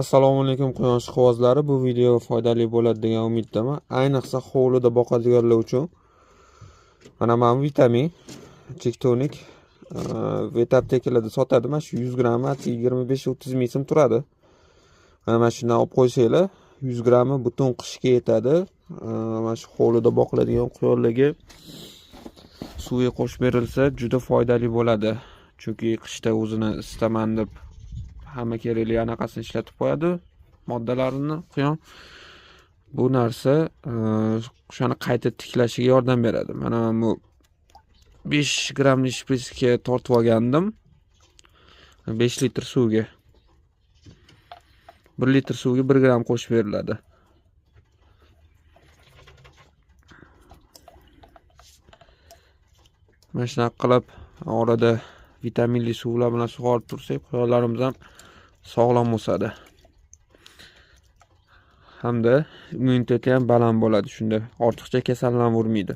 Assalomu alaykum, quyon ishqibozlari. Bu video foydali bo'ladi degan umiddaman. Ayniqsa hovlida boqadiganlar uchun. Mana bu vitamin Chektonik vet aptekalarda sotadi. Mana shu 100 grammi 25-30 ming so'm turadi. Mana shundan olib qo'ysanglar, 100 grammi butun qishga yetadi. Mana shu hovlida boqiladigan quyonlarga suvga qo'shib berilsa juda foydali bo'ladi. Chunki qishda o'zini isitaman deb hamma kerakli anaqasini ishlatib qo'yadi, moddalarini quyon. Bu narsa o'shani qayta tiklashiga yordam beradi. Mana bu 5 grammli shpritsga tortib olgandim. 5 litr suvga. 1 litr suvga 1 gramm qo'shib beriladi. Mana shunaqa qilib orada vitaminli suvlar bilan sug'orib tursak, quyonlarimiz ham sog'lom o'sadi. Hamda immuniteti ham baland bo'ladi shunda. Ortiqcha kasallanib urmaydi.